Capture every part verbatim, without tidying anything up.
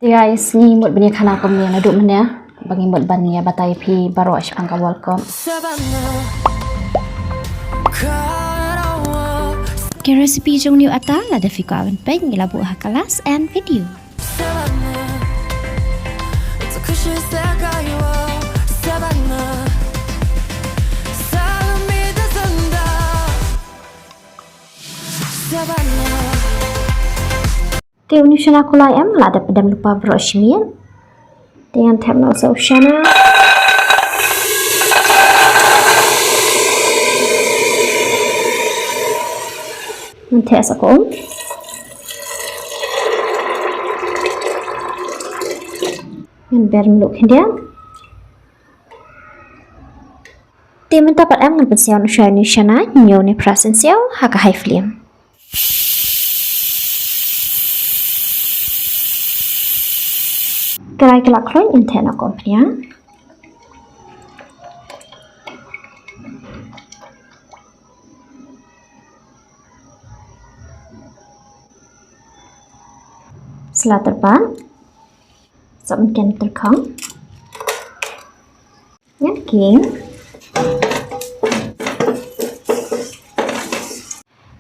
Guys, ngi mut ban ïa khana kumne naduh mynne ba ngi mut ban ïa batai phi baroh shaphang ka World Cup. Ka recipe jong u atta lada phi kwah ban peit ngi la buh ha ka last end video. Te une u shana kulai em la dep dem lypa baroh shi miet. Te ngan thep noh sa u shana. Ngan thep sa ka um. Ngan ber mluh khyndiat. Te mynta pat em ngan pynsiaw noh shuwa une u shana hynñiew ne phra sien siaw ha ka high flame. Karai ka la khluit ngan thep noh ka umphniang. Sla tyrpad. Sohmynken tyrkhong. Ngan king.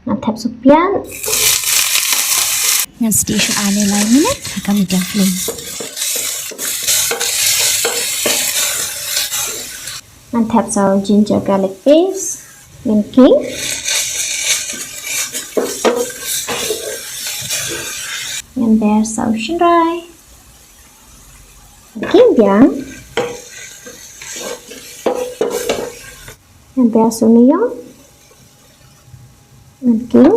Ngan thep sa u piat. Ngan sdieh shuwa ne lai minit ha ka medium flame. Ngan thep sa u ginger garlic paste. Ngan king. Ngan ber sa u shynrai. Ngan king biang. Ngan ber sa u onion. Ngan king.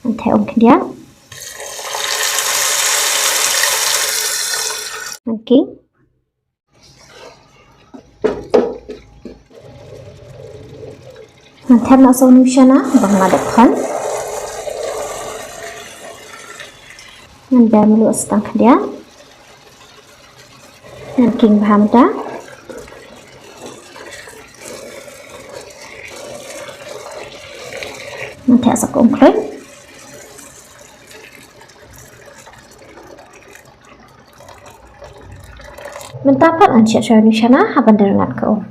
Ngan thep um khyndiat. Ngan king. Ngan thep noh sa une u shana ba nga la dep khon. Ngan ber mluh sa tang khyndiat. Ngan king bha mynta. Ngan thep sa ka um khluit. Mynta pat ngan shet shuwa une u shana haba dang ngat ka um.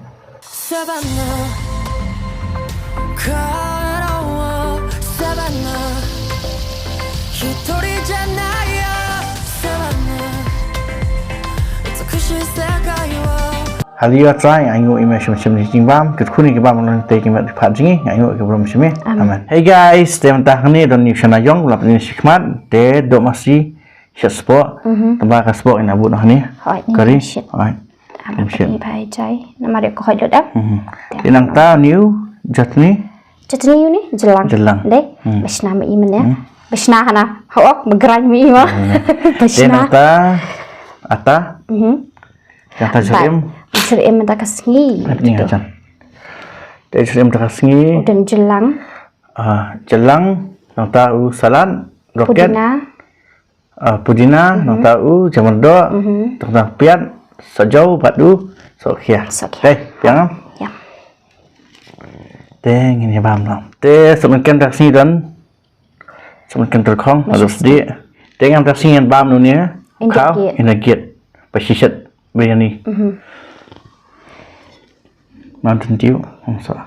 Haleluya Trai, nga ainguh ïa me shim shim jingbam, kut khun ïa ki bam long te ki met pat jong ngi, nga ainguh ïa ki bam shim. Amen. Amen. Hey guys, te mynta hangne don une u shana jong, lap ni shi khmat, te dok masi, Shet spok. Mhm. Tang ba ka spok ina bun hangne. Hooid, kari. Shet. Hooid. Am shet. Ni bai jai. Namar ïa ka hooid lut am. Mhm. Te nangta une u chutney. Chutney une jylliew. Jylliew. Dei. Hmm. Ba shna ma i mynne. Hmm. Ba shna hana. Hok, ba grind ma i ma. Hmm. Ba shna. Te nangta atta. Mhm. Nangta jhur im. Jhur im mynta ka sngi. Ni ajan. Te jhur im mynta ka sngi. U don jylliew. Ah, jylliew, nangta u salad, rocket. Pudina. Ah, pudina, mhm, nangta u jamyrdoh, mhm, nangta piat, sohjaw bad u sohkhia. Sohkhia. Dei, biang? Yep. Te ngin ïa bam noh. Te sohmynken da ka sngi don. Sohmynken tyrkhong, haduh sdie. Te ngam da ka sngi ngin bam noh ne. Khaw, ina giat. Ba shishet biryani. Mhm. Mountain Dew, ong sa.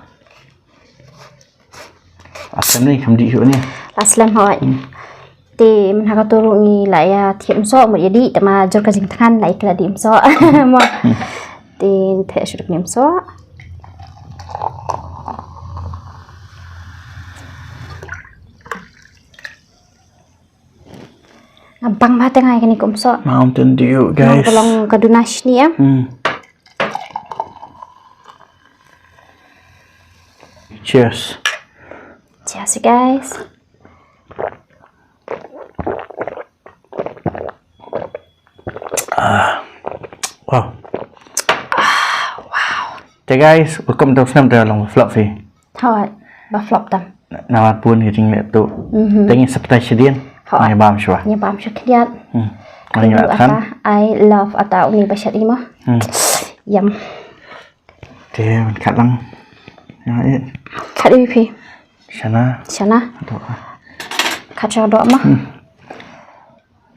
Asam ni, kam di shu ni. Last lem hoi. Hmm. Te mynta ka tu ruh ngi la ïa thied umsoh, mut ïa dih, te ma jur ka jingthngan la ïa ki la dih umsoh. Mo. Hmm. Te thied shu dih umsoh. Nga bang bha te nga ïa kane ka umsoh. Mountain Dew, guys. Nga ka long ka duna shini em. Hmm. Cheers. Cheers, guys. Ah. Wow. Ah, wow. Te guys, welcome to Snap, te long flop phi. Hoi, ba flop tam. Namar bun ka jingleh tuh. Mhm. Te ngin sa pyntai shadien. Hoi. Ngin bam shuwa. Ngin bam shuwa khyndiat. Hmm. Ngin ïa than. I love atta une ba shet i mo. Hmm. Yum. Te, wan kat lang. Ïa, eh. Kat i phi. Shana. Shana. Aduh. Acha doh ma.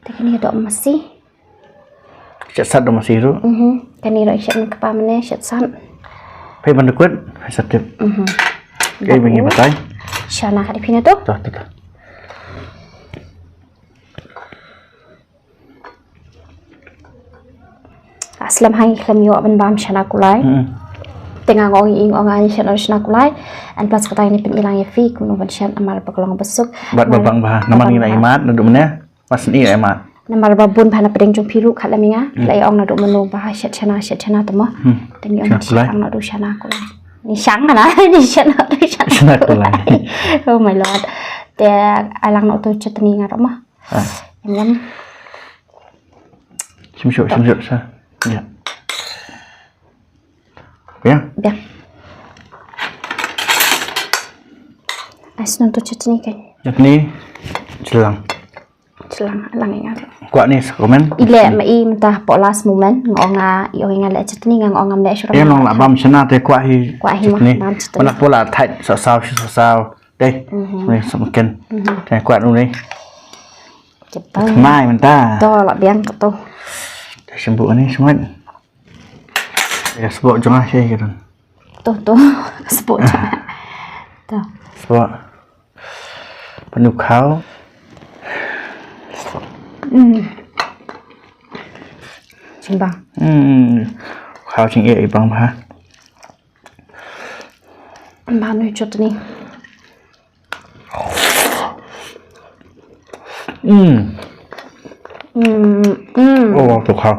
Te kani doh masi. Shet sat doh masi ruh. Mhm. Kani ruh shet kpa mane shet sat. Pei ban dukut, pei sat tip. Mhm. Kei bengi batai. Shana kadi pina tu. Tuh, tuh, tuh. Aslem hangi klem yo ban bam shana kulai. Tenga ngong ing ong ani shana shana kulai. And plus kata ini pin ilang ya fi kum ban shan amar ba kolong besuk. Bat babang ba naman ina imat nadu mene. Mas ni imat. Namar ba bun bha na pedeng jong piru khat la minga. La ong nadu menu ba shet shana shet shana temo. Tengi ong shana kulai. Ang nadu shana kulai. Ni shang na ni shana nadu shana kulai. Oh my lord. Te alang nadu chutney ngaroma. Yum yum. Sim shuh, sim shuh sa. Ya. Ya. Ya. Ais nonton chutney kan. Chutney. Chelang. Chelang lang ingat. Kwah ni sa komen. Ile ma i mentah po last moment ngong nga i ong nga le chutney nga ngong nga le shura. Ya nong la bam shana te kwah hi. Kwah hi ma chutney. Bam chutney. Mana pola thait sa sa sa sa. Deh. Ni semakin. Te kwah ni. Cepat. Mai mentah. To la biang to. Dah sembuh ni semua. Ya sebab jengah saya gitu. To to. Sebab jengah. To. Sebab penuh kau. Hmm. Cimbang. Hmm. Kau cing iya ibang bah. Manu chutney. Hmm. Hmm. Hmm. Oh, tu kau.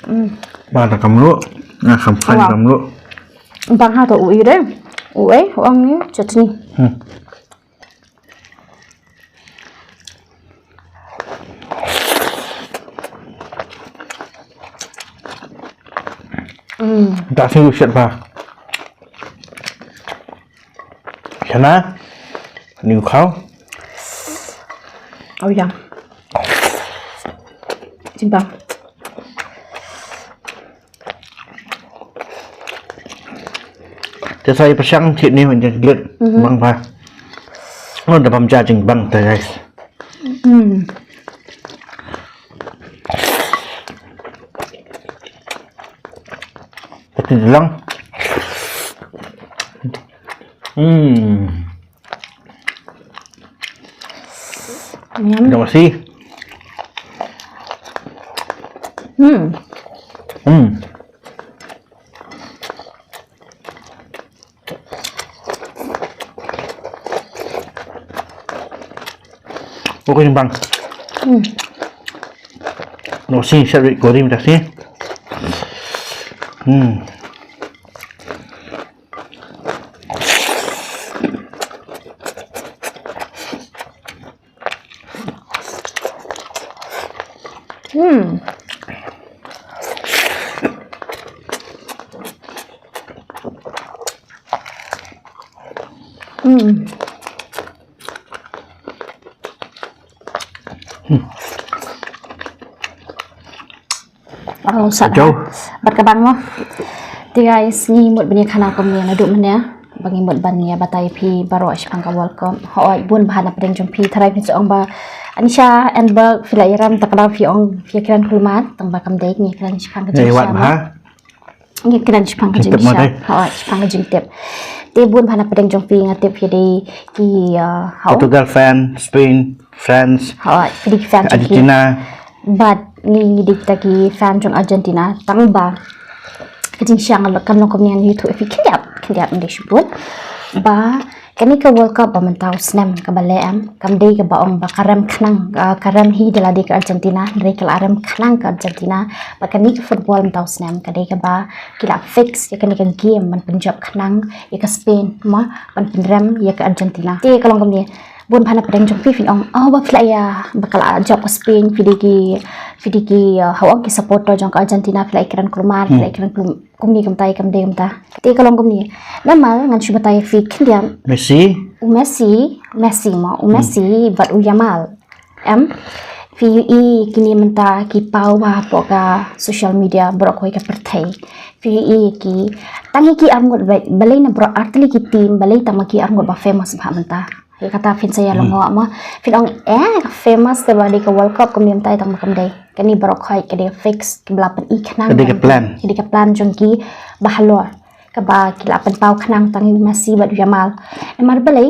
Hmm. Ba ta kamlu. Na kam fan kamlu. Bang ha to u ire. U e, u ang ni chutney. Hmm. Da sing shet ba. Shana. Ni khau. Oh ya. Cimbang. Te sa i pyrshang chit ni wan jingkit bang ba. Oh, da bam ja jingbang te guys. Hmm. Pati lang. Hmm. Yum. Dah masih. Hmm. Hmm. Okay bang. Hmm. No sing sa ri korim ta sih. Hmm. Hmm. Hmm. Arong sa. Bad ka bang mo. Te guys, ngi mut ban ïa khana kumne naduh mynne. Ba ngi mut ban ïa batai phi baroh shaphang ka World Cup. Hooid bun bha na pdeng jong phi tharai phi ong ba Anisha and Berg phi la ïaram ta ka dei phi ong phi ïa kren kulmar tang ba kam dei ngi kren shaphang ka jingshisha. Ngi kren shaphang ka jingtip. Hooid shaphang ka jingtip. Te bun bha na pdeng jong phi nga tip phi dei ki Portugal fan, Spain, France, Argentina. Bad ngi ngi dei kita ki fan jong Argentina tang ba ka jingshisha kan long kumne ngi ïathuh ïa phi khyndiat khyndiat ngi dei shibun ba kane ka World Cup ba mynta u snem kaba leh em kam dei kaba ong ba ka rem khnang ka rem hi da lade ka Argentina hynrei ka la rem khnang ka Argentina. Ba kane ka football mynta u snem ka dei kaba ki la fix ïa kane ka game ban pynjop khnang ïa ka Spain ma ban pynrem ïa ka Argentina. Te ka long kumne bun bha na pdeng jong phi phin ong oh ba phi la ïa ba ka la jop ka Spain phi dei ki phi dei ki ha ong ki supporter jong ka Argentina phi la ïa kren kulmar phi la ïa kren kumne kumta ïa kam dei kumta. Te ka long kumne namar ngan shu batai phi khyndiat. Messi. U Messi, Messi ma u Messi bad u Yamal. Em phi ïohi kine mynta ki paw ba hapoh ka social media baroh kawei ka pyrthei. Phi ïohi ki tang ïa ki arngut balei na baroh artylli ki team balei tang ma ki arngut ba famous bha mynta. Ïa kata phin sa ïa long mo. Phin ong eh ka famous te ba dei ka World Cup, kumne mynta tang ba kam dei. Kane baroh khoit ka dei ka fix, ka ba la pyn-i khnang. Ka dei ka plan. Ka dei ka plan jong ki ba halor. Kaba ki la pynpaw khnang tang ïa u Messi bad u Yamal. Namar balei,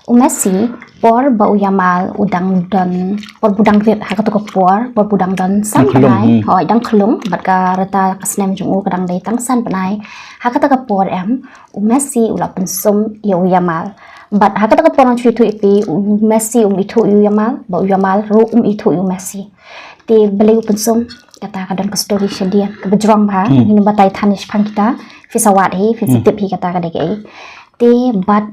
u Messi, por ba u Yamal u dang don, por ba u dang rit ha kato ka por, por ba u dang don san bnai, hooid, dang khlung, bad ka rta ka snem jong u ka dang dei tang san bnai. Ha kata ka por em, u Messi u la pynsum ïa u Yamal. Bad ha kata ka por ngan shu ïathuh ïa phi, u Messi um ithuh ïa u Yamal, bad u Yamal ruh um ithuh ïa u Messi. Te balei u pynsum, kata ka don ka story shadien, kaba jrong bha, ngin batai than ïa shaphang kita, phi sa wad hi, phi sa tip hi kata ka dei kaei. Te bad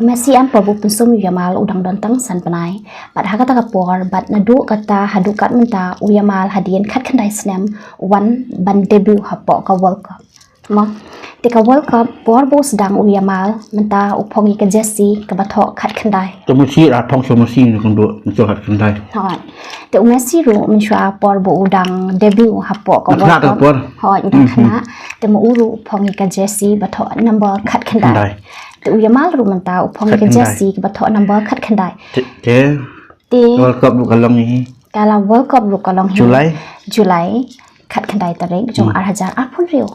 u Messi em por ba u pynsum ïa u Yamal u dang don tang san bnai. Bad ha kata ka por, bad naduh kata haduh kat mynta u Yamal hadien khatkhyndai snem, u wan ban debut hapoh ka World Cup. Mo. Te ka World Cup, por ba u sdang u Yamal, mynta u phong ïa ka jersey kaba thoh khatkhyndai. Te u Messi ruh phong sha u Messi ne kumto, mynta khatkhyndai. Hooid. Te u Messi ruh mynshuwa por ba u dang debut hapoh ka World Cup. Hooid, u dang khynnah. Te ma u ruh u phong ïa ka jersey ba thoh number khatkhyndai. Te u Yamal ruh mynta u phong ïa ka jersey kaba thoh number khatkhyndai. Te, te. Te World Cup ruh ka long hi. Ka la World Cup ruh ka long hi. July? July, khatkhyndai tarik, jong ar hajar arphew hynriew.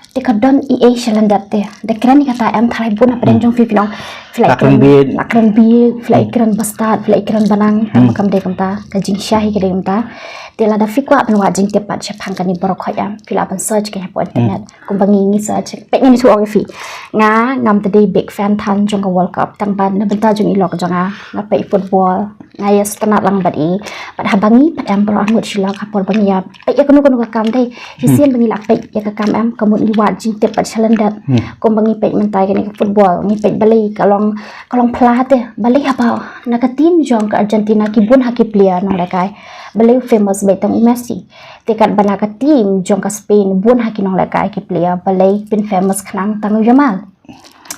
Te ka don ei ei shalyndet te. Da kren ïa kata em, tharai bun na pdeng jong phi phi ong. Phi la kren bit. La kren bit, phi la kren bastad, phi la kren banang, tang ba kam dei kumta, ka jingshisha hi ka dei kumta. Te lada phi kwah ban wad jingtip pat shaphang kane baroh khoit em, phi lah ban search ka hapoh internet. Kumba ngi ngi search, peit ngan ïathuh ïa phi. Nga ngam ta dei big fan than jong ka World Cup, tang ba na bynta jong i lok jong nga, nga peit football. Nga ïa sngewtynnat lang bad i. Bad haba ngi pat em baroh arngut shi lok ha por ba ngi ïa peit ïa kano kano ka kam dei. Shisien ba ngi la peit ïa ka kam em, ka mut ngi wad jingtip bad shalyndet. Kumba ngi peit mynta kane ka football, ngi peit balei ka long, ka long pla te. Balei haba na ka team jong ka Argentina ki bun ha ki player nonglehkai. Balei u famous beit tang u Messi. Te katba na ka team jong ka Spain bun ha ki nonglehkai ki player, balei pynfamous khnang tang u Yamal.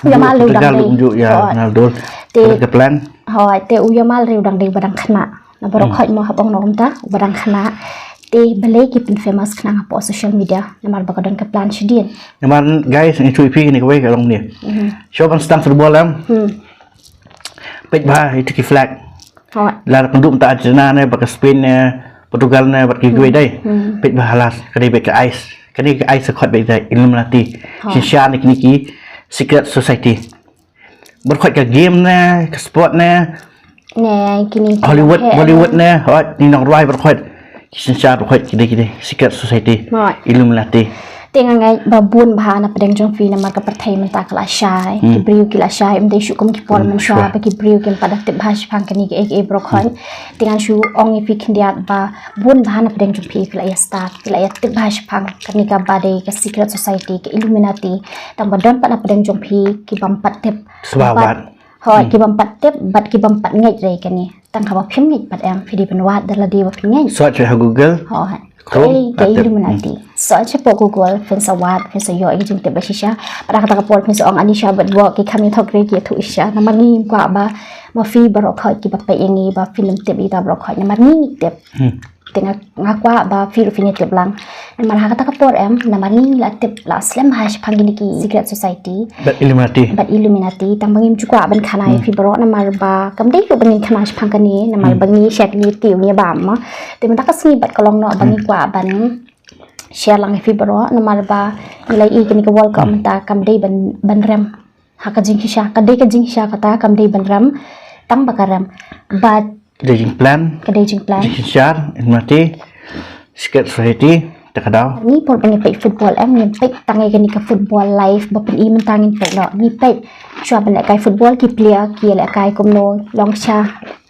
U Yamal ruh dang dei. Hooid. Te, hooid, te u Yamal ruh dang dei uba dang khynnah. Na baroh khoit mo hap ong noh kumta, uba dang khynnah. Te balei ki pynfamous khnang hapoh social media, namar ba ka don ka plan shadien. Namar guys, ngi ïathuh ïa phi kane kawei ka long ne. Shuwa ban sdang football em. Peit bha ïa ki flag. Hooid. Lada pynduh mynta Argentina ne, bad ka Spain ne, Portugal ne, bad kiwei kiwei dei. Peit bha ha las, ka dei beit ka ice. Kane ka ice ka khot beit da Illuminati. Hooid. Synshar ne kine ki secret society. Baroh khoit ka game ne, ka sport ne. Ne, kine ki Hollywood, Bollywood ne, hooid, ki nongrwai baroh khoit. Ki synshar baroh khoit, ki dei, ki dei secret society. Hooid. Illuminati. Te nga ngeit ba bun bha na pdeng jong phi namar ka pyrthei mynta ka la shai. Ki briew ki la shai, ym dei shuh kum ki por mynshuwa ba ki briew kim pat da tip bha shaphang kine kiei kiei baroh khoit. Te ngan shu ong ïa phi khyndiat ba bun bha na pdeng jong phi, phi la ïa start, phi la ïa tip bha shaphang kane kaba dei ka secret society, ka Illuminati. Tang ba don pat na pdeng jong phi ki bym pat tip. Bad, hooid, ki bym pat tip, bad ki bym pat ngeit re kane. Tang haba phim ngeit pat em, phi dei ban wad da lade ba phin ngeit. Search ha Google. Hooid. Ka Illuminati. Search hapoh Google, phin sa wad, phin sa ïoh ïa ka jingtip ba shisha. Bad ha kata ka por phin sa ong ani shisha bad ba ki kham ïathoh re ki ïathuh shisha. Namar ngi ngim kwah ba ma phi baroh khoit kiba peit ïa ngi ba phin ym tip ïa kita baroh khoit. Namar ngi ngi tip. Te nga, nga kwah ba phi ruh phin ïa tip lang. Namar ha kata ka por em, namar ngi ngi la tip la slem ha shaphang kine ki secret society. Bad Illuminati. Bad Illuminati, tang ba ngim ju kwah ban khana ïa phi baroh, namar ba kam dei ruh ba ngin khana shaphang kane, namar ba ngi shet ngi tip ngi bam mo. Te mynta ka sngi bad ka long noh ba ngi kwah ban share lang ïa phi baroh, namar ba ngi la ïohi kane ka World Cup mynta kam dei ban, ban rem. Ha ka jingshisha, ka dei ka jingshisha kata kam dei ban rem, tang ba ka rem. Bad ka dei jingplan. Ka dei jingplan. Jingshar, Illuminati, secret society, te ka daw. Ngi por ba ngi peit football em, ngi peit tang ïa kane ka football live ba pyn-i mynta ngin peit noh. Ngi peit shuwa ban lehkai football ki player ki lehkai kumno, long sha,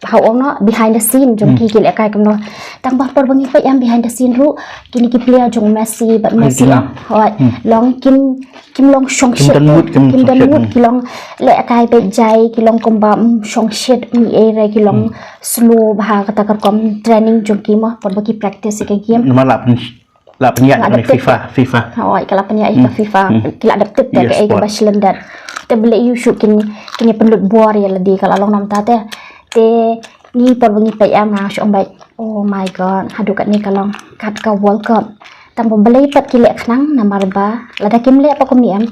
ha ong noh behind the scene jong ki ki lehkai kumno. Tang ba por ba ngi peit em behind the scene ruh kine ki player jong Messi bad Messi. Hooid. Long kim kim long shongshit. Kim don mood, kim don mood, ki long lehkai beit jai, ki long kumba, mm, shongshit, mm, eh, re, ki long slow bha kata ka rukom training jong ki mo, por ba ki practice ïa ka game. Namar la pyn, la pynïaid ïa ka FIFA, FIFA. Hooid, ka la pynïaid ïa ka FIFA. Ki la dep tip ïa kaei kaba shlem dat. Te balei ïoh shuh kine, kine pynlut bor ïa lade, ka la long namar kata te. Te ngi por ba ngi peit em nga shu ong beit, oh my God, haduh katne ka long, kat ka World Cup. Tang ba balei pat ki leh khnang, namar ba lada kim leh pat kumne em,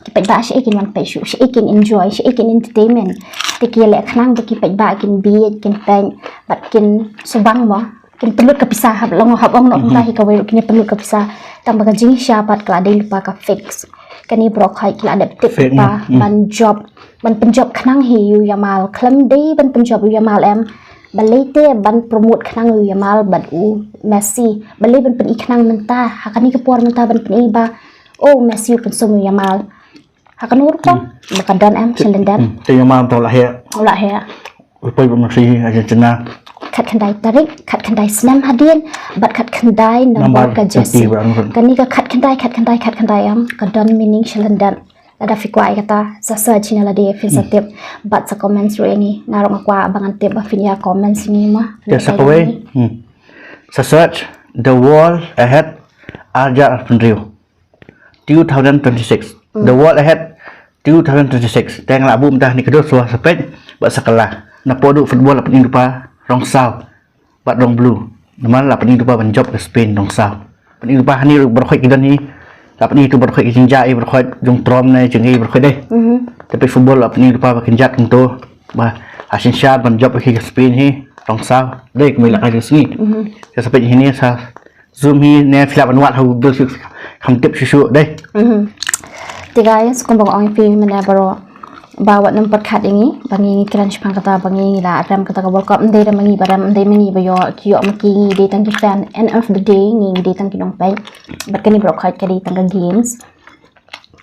Ki paidbah shaei kin wan peit shuh, shaei kin enjoy, shaei kin entertainment. Te ki leh khnang ba ki paidbah kin bieit, kin peit, bad kin shu bang mo. Kin pynlut ka pisa hap long, hap ong noh mynta hi kawei ruh kin pynlut ka pisa. Tang ba ka jingshisha pat ka la dei lypa ka fix. Kane baroh khoit ki la dep tip lypa ban jop, ban pynjop khnang hi ïa u Yamal. Khlem dei ban pynjop ïa u Yamal em, balei te ban promote khnang ïa u Yamal bad u Messi? Balei ban pyni khnang mynta, ha kane ka por mynta ban pyni ba, oh, Messi u pynsum ïa u Yamal. Ha kano rukom ba ka don em shalyndet. Te u Yamal mynta u la heh. U la heh. U poi bad Messi Argentina. Khatkhyndai tarik, khatkhyndai snem hadien, bad khatkhyndai number ka jersey. Kane ka khatkhyndai, khatkhyndai, khatkhyndai em, ka don meaning shalyndet. Lada phi kwah ïa kata, sa search ïa lade, phin sa tip. Bad sa comments ruh ïa ngi, nga ruh nga kwah ba ngan tip ba phin ïa comments ïa ngi mo. Te sa kawei. Sa search The World Ahead ar hajar arphew hynriew. Two thousand twenty-six. The World Ahead two thousand twenty-six. Te nga la buh mynta ha kane ka dur shuwa sa peit bad sa kylla. Napoh duh football la pyni lypa rong saw bad rong blue. Namar la pyni lypa ban jop ka Spain rong saw. Pyni lypa hangne ruh baroh khoit ki don hi. La pyni tu baroh khoit ki jingjia, baroh khoit jong trom ne jong ei baroh khoit dei. Te peit football la pyni lypa ba kynjat kumto. Ba ha synshar ban jop ka Spain hi rong saw. Dei kumne la ka jong sngi. Te sa peit hangne sa zoom hi ne phi lah ban wad ha Google shuh, kham tip shuh shuh dei. Te guys, kumba nga ong ïa phi mynne baroh, ba wat nym pyrkhat ïa ngi ba ngi ngi kren shaphang kata ba ngi ngi la rem kata ka World Cup. Ym dei rem ma ngi ba rem, ym dei ma ngi ba ïoh, ki ïoh ma ki, ngi dei tang ki fan. End of the day ngi ngi dei tang ki nongpeit. Bad kane baroh khoit ka dei tang ka games.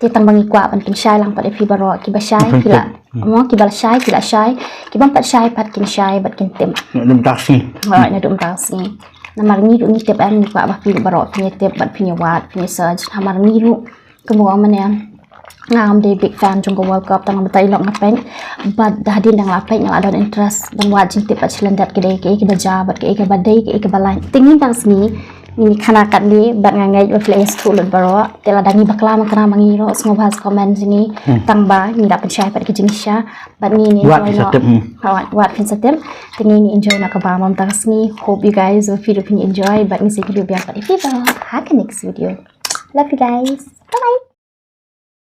Te tang ba ngi kwah ban pynshai lang pat ïa phi baroh, kiba shai ki la, mo, kiba shai ki la shai, ki bym pat shai pat kin shai bad kin tip. Naduh mynta ka sngi. Hooid, naduh mynta ka sngi. Namar ngi ruh ngi tip em, ngi kwah ba phi ruh baroh phin ïa tip bad phin ïa wad, phin ïa search. Namar ngi ruh kumba ong mynne, nga ngam dei big fan jong ka World Cup, tang ba tai lok nga peit. Bad da hadien dang la peit nga la don interest ban wad jingtip bad shalyndet, kiei kiei kiba jia bad kiei kiba dei, kiei kiba lait. Te ngin tang sngi ngi khana katne bad nga ngeit ba phi la ïa sngewthuh lut baroh. Te lada ngi bakla ma kane ma ngi ruh sngewbha sa comment ïa ngi. Tang ba ngi la pynshai pat ki jingshisha bad ngi ngi enjoy noh. Hooid, wat phin sa tip. Te ngi ngi enjoy noh kaba mynta ka sngi. Hope you guys will feel, phin enjoy bad ngi sa ïakynduh biang pat ïa phi baroh ha ka next video. Love you guys. Bye bye.